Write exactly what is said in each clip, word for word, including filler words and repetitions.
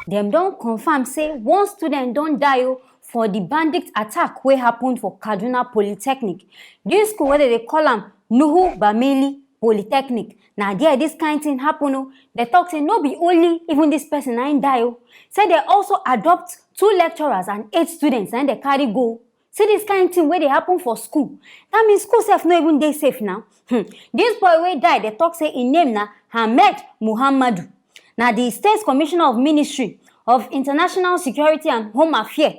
Dem don confirm say one student don die o for the bandit attack wey happen for Kaduna Polytechnic. This school wey dem dey call am Nuhu Bamili Polytechnic, na there this kind thing happen o. Dem talk say no be only even this person na im die o. Say dem also adopt two lecturers and eight students na im dem carry go. See this kind thing wey dey happen for school. That means school sef no even dey safe now. Hmm. This boy wey die, dem talk say im name na Ahmed Muhammadu. Na the State Commissioner of Ministry of International Security and Home Affairs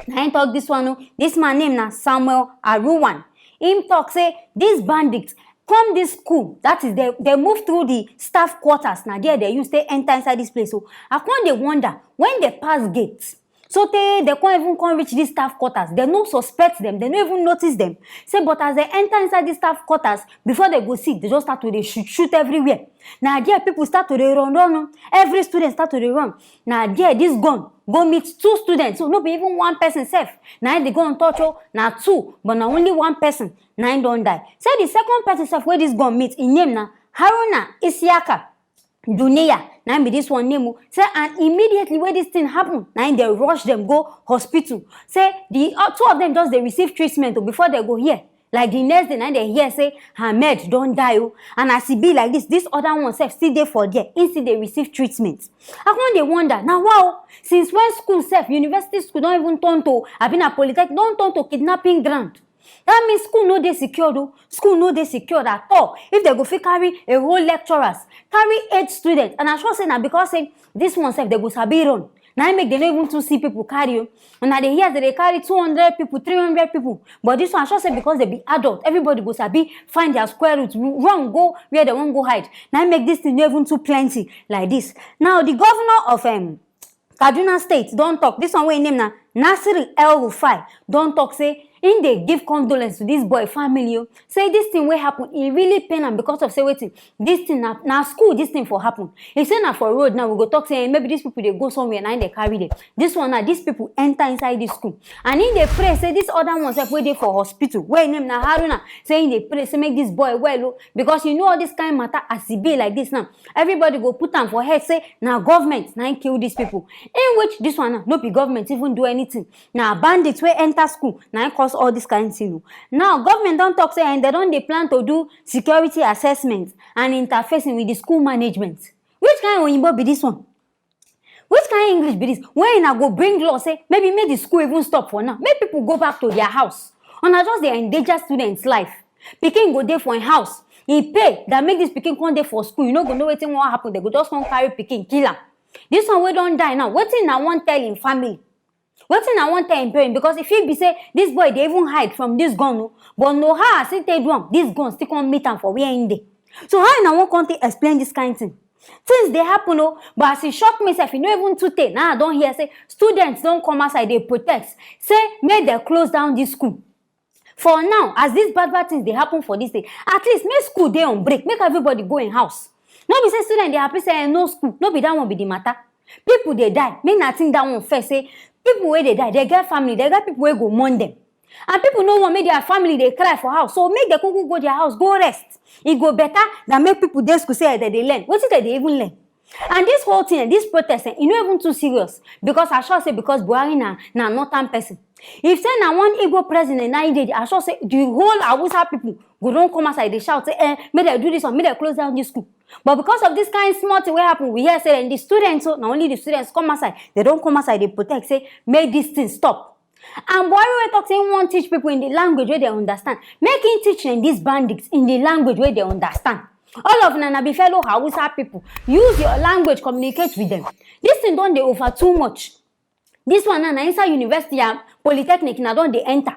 na im talk this one o. This man name na Samuel Aruwan. Im talk say this bandit come this school, that is, they, they move through the staff quarters, na there they use take enter inside this place. So I come dey wonder, when they pass gate, so tey they come even come reach this staff quarters, they no suspect them, they no even notice them. Say, but as they enter inside this staff quarters, before they go see, they just start to dey shoot, shoot everywhere. Na there people start to dey run, run, run. Every student start to dey run. Na there this gun go meet two students, so no be even one person sef na im the gun touch o, na two, but na only one person na im don die. Say the second person sef wey this gun meet, im name na Haruna Isiaka Duniya, na im be this one name o. Say, and immediately wey this thing happen, na im dem rush dem go hospital. Say the uh, two of them just dey receive treatment o before they go hear. Like the next day, na im dem hear say Ahmed don die o. And as e be like this, this other one sef still dey for there. Im still dey receive treatment. I come dey wonder, na wa o, since when school sef, university school don even turn to, abi na polytechnic, don turn to kidnapping ground? That means school no dey secured o. School no dey secured at all. If they go fit carry a whole lecturers, carry eight students, and I sure say na because say this one sef they go sabi run, na im make they no even too see people carry o. And na dey hear say they carry two hundred people, three hundred people, but this one I sure say because they be adult, everybody go sabi find their square root, run go where they wan go hide. Na im make this thing no even too plenty like this. Now the governor of um, Kaduna State don talk. This one wey im name na Nasir El Rufai don talk say im dey give condolence to this boy family o. Say this thing wey happen, e really pain am because of say wetin, this thing na, na school this thing for happen. He say na for road now we go talk say, eh, maybe these people dey go somewhere, na im dey carry them. This one now, these people enter inside this school, and im dey pray say this other one sef wey dey for hospital, wey im name na Haruna, say im dey pray say make this boy well o, because you know all this kind matter as e be like this now. Everybody go put am for head say na government na im kill these people. In which this one now, no be government even do anything. Na bandits wey enter school na im cause all this kind thing o. Now government don talk say, eh, they don dey plan to do security assessment and interfacing with the school management. Which kind oyinbo be this one? Which kind English be this? When una go bring law say maybe make the school even stop for now, make people go back to their house. Una just dey endanger students life. Pikin go dey for im house, e pay that make this pikin come dey for school, you no go know wetin wan happen, they go just come carry pikin kill am. This one wey don die now, wetin una wan tell im family? Wetin una wan tell im parents? Because e fit be say this boy dey even hide from this gun o, but no how as e take do am, this gun still come meet am for where im dey. So how una wan come take explain this kind thing? Things dey happen o, but as e shock me sef, e no even too tey na I don hear say students don come outside dey protest, say make dem close down this school. For now, as these bad bad things dey happen for this day, at least make school dey on break, make everybody go im house. No be say students dey happy say, eh, no school, no be that one be the matter. People dey die, make una think that one first, say people wey dey die, they get family, they get people wey go mourn them. And people no want make their family dey cry for house, so make dem kuku go their house go rest. E go better than make people dey school say, eh, dem dey learn. Wetin dem dey even learn? And this whole thing, this protest, eh, e no even too serious, because I sure say because Buhari na, na northern person. If say na one Igbo president na im dey, I sure say the whole Hausa people go don come outside dey shout say, eh, make dem do this one, make dem close down this school. But because of this kind small thing wey happen, we hear say, eh, the students, so na only the students come outside, they don come outside dey protest say make this thing stop. And Buhari wey talk say he wan teach people in the language wey they understand, make him teach dem, these bandits, in the language wey they understand. All of una na be fellow Hausa people. Use your language, communicate with them. This thing don dey over too much. This one now na inside university and polytechnic una don dey enter.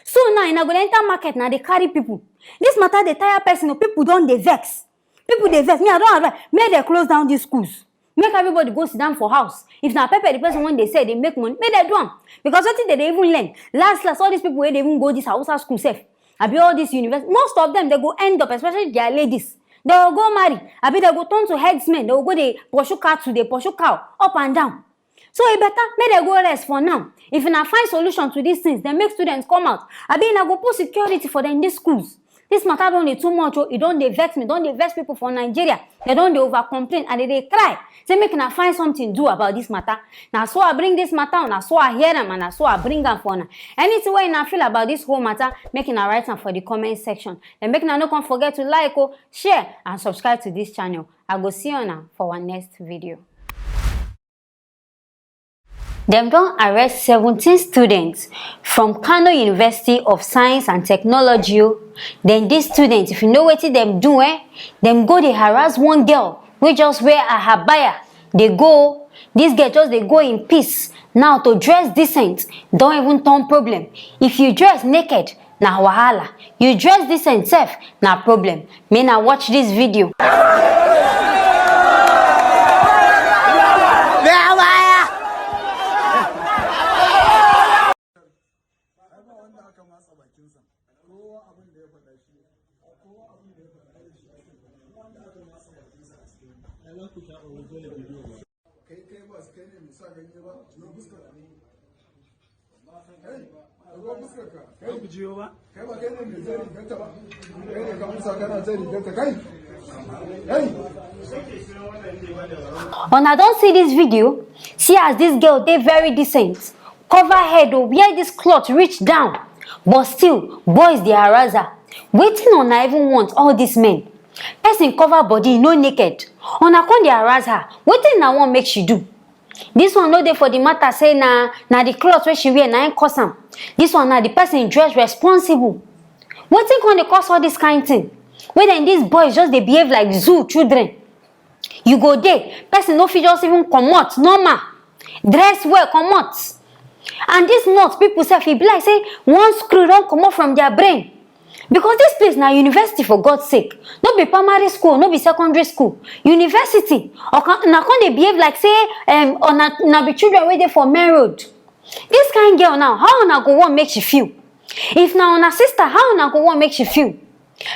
So now una go dey enter market, una dey carry people. This matter dey tire person o. People don dey vex. People dey vex. Me, I don advise make dem close down these schools. Make everybody go sit down for house. If na pepper the person wan dey sell dey make money, make dem do am. Because wetin dem dey even learn? Last last, all these people wey dey even go this Hausa school sef, abi all this university, most of them, they go end up, especially their ladies, they go go marry, abi they go turn to herdsmen, they go go dey pursue cattle, dey pursue cow up and down. So e better make dem go rest for now. If una find solution to these things, then make students come out, abi una go put security for dem, these schools. This matter don dey too much o, e don dey vex me, don dey vex people for Nigeria. Dem don dey over complain and dem dey cry say make una find something do about this matter. Na so I bring this matter, na so I hear am, and na so I bring am for una. Anything wey una feel about this whole matter, make una write am for the comment section. And make una no come forget to like o, share and subscribe to this channel. I go see una for our next video. Dem don arrest seventeen students from Kano University of Science and Technology o. Then these students, if you know wetin dem do, eh, dem go dey harass one girl wey just wear her abaya dey go. This girl just dey go in peace. Now to dress decent don even turn problem. If you dress naked, na wahala. You dress decent sef, na problem. Make una watch this video. Una don see this video? See as this girl dey very decent, cover head o, wear this cloth reach down, but still boys dey harass her. Wetin una even want, all these men? Person cover body, no naked, una come dey harass her. Wetin una want make she do? This one no dey for the matter say na na the cloth wey she wear na im cause am. This one na the person dress responsible. Wetin come dey cause all this kind thing wey dem, these boys just dey behave like zoo children? You go dey, person no fit just even comot normal, dress well comot. And this knot, people sef, e be like say one screw don comot from their brain. Because this place na university, for God's sake. No be primary school, no be secondary school. University. Una come dey behave like say um, una be children wey dey for main road. This kind girl now, how una go want make she feel? If na una sister, how una go want make she feel?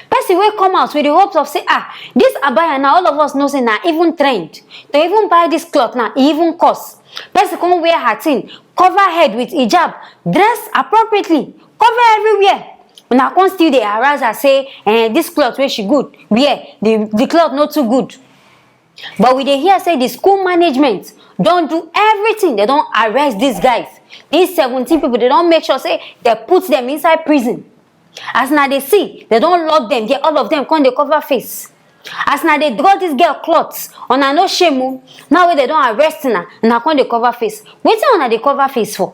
Person wey come out with the hopes of say, ah, this abaya now, all of us know say na even trend. To even buy this cloth now, e even cost. Person come wear her thing, cover head with hijab, dress appropriately, cover everywhere. Una come still dey harass her say, eh, this cloth wey she good wear, the, the cloth no too good. But we dey hear say the school management don do everything. Dem don arrest these guys. These seventeen people, dem don make sure say dem put dem inside prison. As una dey see, dem don lock dem there, all of dem come dey cover face. As una dey draw this girl cloth, una no shame o. Now wey dem don arrest una, una come dey cover face. Wetin una dey cover face for?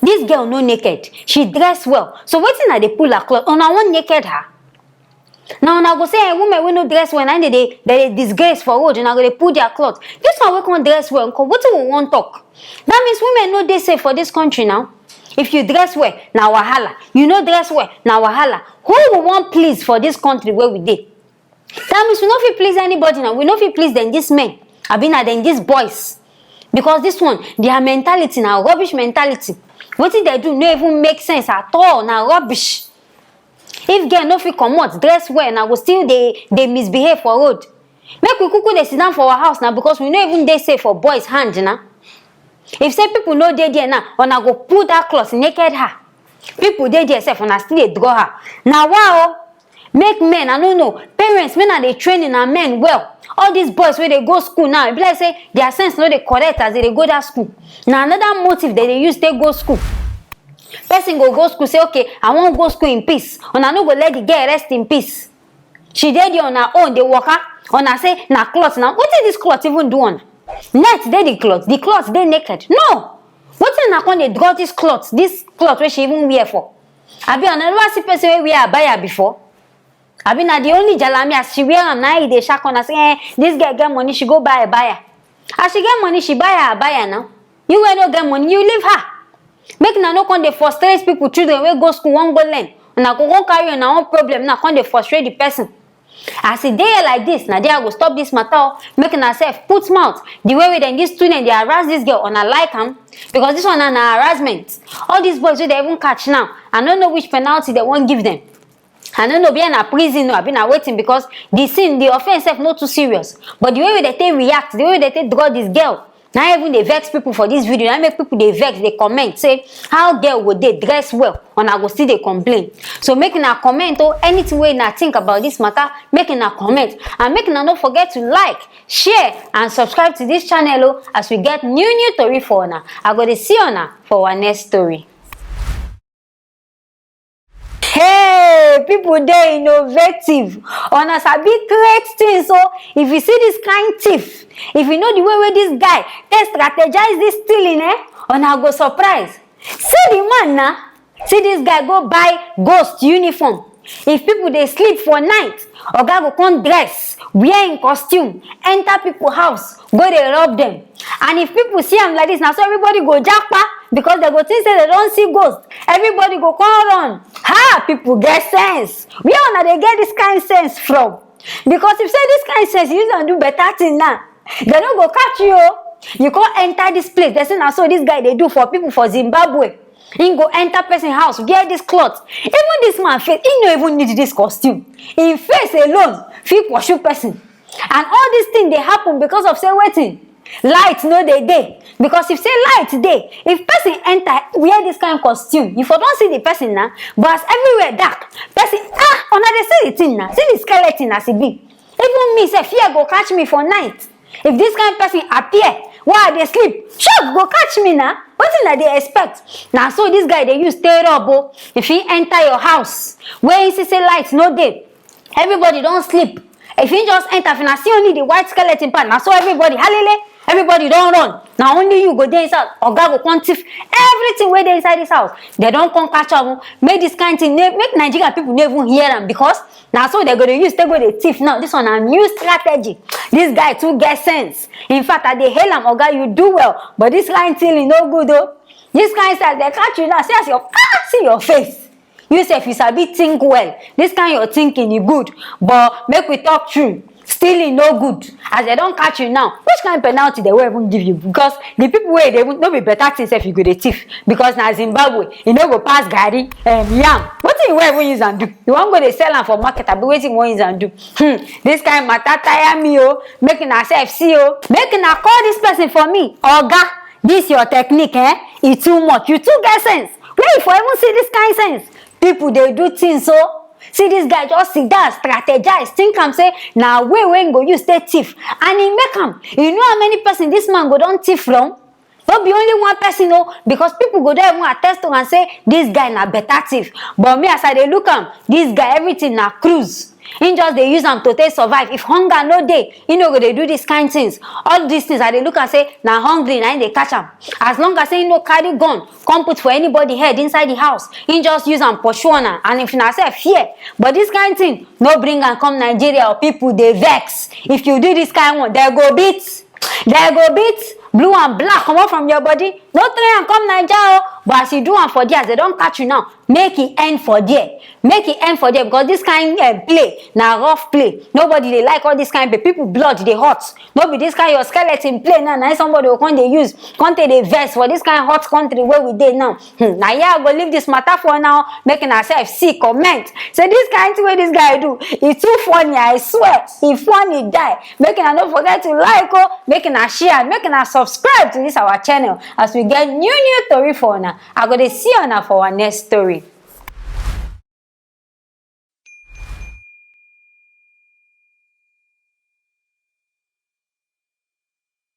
This girl no naked, she dress well. So wetin una dey pull her cloth? Una wan naked her? Na una go say, eh, women wey no dress well, na im dey dey dey disgrace for road, una go dey pull their cloth. This one wey come dress well nko, wetin we wan talk? That means women no dey safe for this country now. If you dress well, na wahala. You no dress well, na wahala. Who we wan please for this country wey we dey? That means we no fit please anybody now. We no fit please dem, these men. Abi na dem, these boys. Because this one, their mentality na rubbish mentality. Wetin dem do no even make sense at all. Na rubbish. If girl no fit comot, dress well, una go still dey dey misbehave for road. Make we kuku dey sit down for our house now, because we no even dey safe for boys hand na. If say people no dey there now, una go pull that cloth, naked her. People dey there sef, una still dey draw her. Na wa o. Make men, I no know, parents, make una dey train una men well. All these boys wey dey go school now, e be like say their sense no dey correct as dem dey go that school. Na another motive dem dey use take go school. Person go go school say, okay, I wan go school in peace. Una no go let the girl rest in peace. She dey there on her own, dey waka. Una say na cloth na. Wetin this cloth even do una? Net dey the cloth? The cloth dey naked? No. Wetin una come dey draw this cloth, this cloth wey she even wear for? Abi una never see person wey wear abaya before? Abi na the only jalami, as she wear am, na e dey shock una say, eh, this girl get money, she go buy abaya. As she get money, she buy her abaya now. You wey no get money, you leave her. Make una no come dey frustrate people children wey go school wan go learn. Una go come carry una own problem, una come dey frustrate the person. As e dey here like this, na there I go stop this matter o. Make una sef put mouth. The way wey dem, this student dey harass this girl, una like am? Because this one na na harassment. All these boys wey dem even catch now, I no know which penalty dem wan give dem. I no know, be na prison o, abi na wetin, because the sin, the offence sef no too serious. But the way wey dem take react, the way wey dem take draw this girl, Na even dey vex people for this video, na make people dey vex, dey comment say how girl go dey dress well, una go still dey complain. So make una comment o, anything wey una think about this matter, make una comment, and make una no forget to like, share and subscribe to this channel o, as we get new new tori for una. I go dey see una for our next story. Hey, people dey innovative. Una sabi create things o. If you see this kind thief, if you know the way wey this guy take strategize this stealing, eh, una go surprise. See the man na. See this guy go buy ghost uniform. If people dey sleep for night, oga go come dress, wear im costume, enter people house, go dey rob them. And if people see am like this, na so everybody go japa, because they go think say they don see ghost. Everybody go come run. Ha! People get sense. Where una dey get this kind sense from? Because if say this kind sense, you use am do better thing now, they no go catch you o. You come enter this place, they say na so this guy dey do for people for Zimbabwe. He go enter person house, wear this cloth. Even this man face, he no even need this costume. Him face alone fit pursue person. And all this thing dey happen because of say wetin? Light no dey dey. Because if say light dey, if person enter wear this kind costume, you for don see the person na. But as everywhere dark, person, ah, una dey see the thing na. See the skeleton as e be. Even me sef, fear go catch me for night. If this kind person appear, while I dey sleep, shock go catch me na. Wetin I dey expect? Na so this guy dey use take rob o. If he enter your house, where he see say light no dey, everybody don sleep. If he just enter, if una see only the white skeleton part, na so everybody halele, everybody don run. Na only you go dey inside. Oga go come thief everything wey dey inside this house. They don come catch am o. Make this kind thing, make Nigeria people no even hear am, because na so they go dey use take go dey thief now. This one na new strategy. This guy too get sense. In fact, I dey hail am, oga, you do well, but this kind thing e no good o. This kind style, they catch you now. See as your, ah, see your face. You sef, you sabi think well. This kind your thinking e good, but make we talk true. Stealing no good. As they don catch you now, which kind penalty they wan even give you? Because the people wey dey even, no be better thing sef you go dey thief. Because na Zimbabwe, e no go pass garri, um, yam. Wetin you wan even use am do? You wan go dey sell am for market, abi wetin you wan use am do? Hmm, this kind matter tire me o. Make una sef see o. Make una call this person for me. Oga, this your technique, eh? E too much. You too get sense. Where you for even see this kind sense? People dey do things o. See this guy just sit down, strategize, think am say na way wey him go use take thief, and he make am. You know how many person this man go don thief from? No be only one person o, because people go don even attest to am say this guy na better thief. But me, as I dey look am, this guy, everything na cruise. He just dey use am to take survive. If hunger no dey, he no go dey do this kind things. All these things, I dey look am say na hungry na him dey catch am. As long as say he no carry gun come put for anybody head inside the house, he just use am pursue una, and if una sef fear. But this kind thing no bring am come Nigeria o, people dey vex. If you do this kind one, they go beat. They go beat blue and black comot from your body. No try am come Naija o. But as you do am for there, as they don catch you now, make e end for there. Make e end for there, because this kind, um, play na rough play. Nobody dey like all this kind play. People blood dey hot. No be this kind your skeleton play now. Na somebody go come dey use, come take dey vex for this kind hot country wey we dey now. Hmm, na here I go leave this matter for now. Make una sef see comment. Say this kind thing wey this guy do, e too funny, I swear. E funny die. Make una no forget to like o, make una share, make una subscribe to this our channel. As we get new new tori for una, I go dey see una for our next story.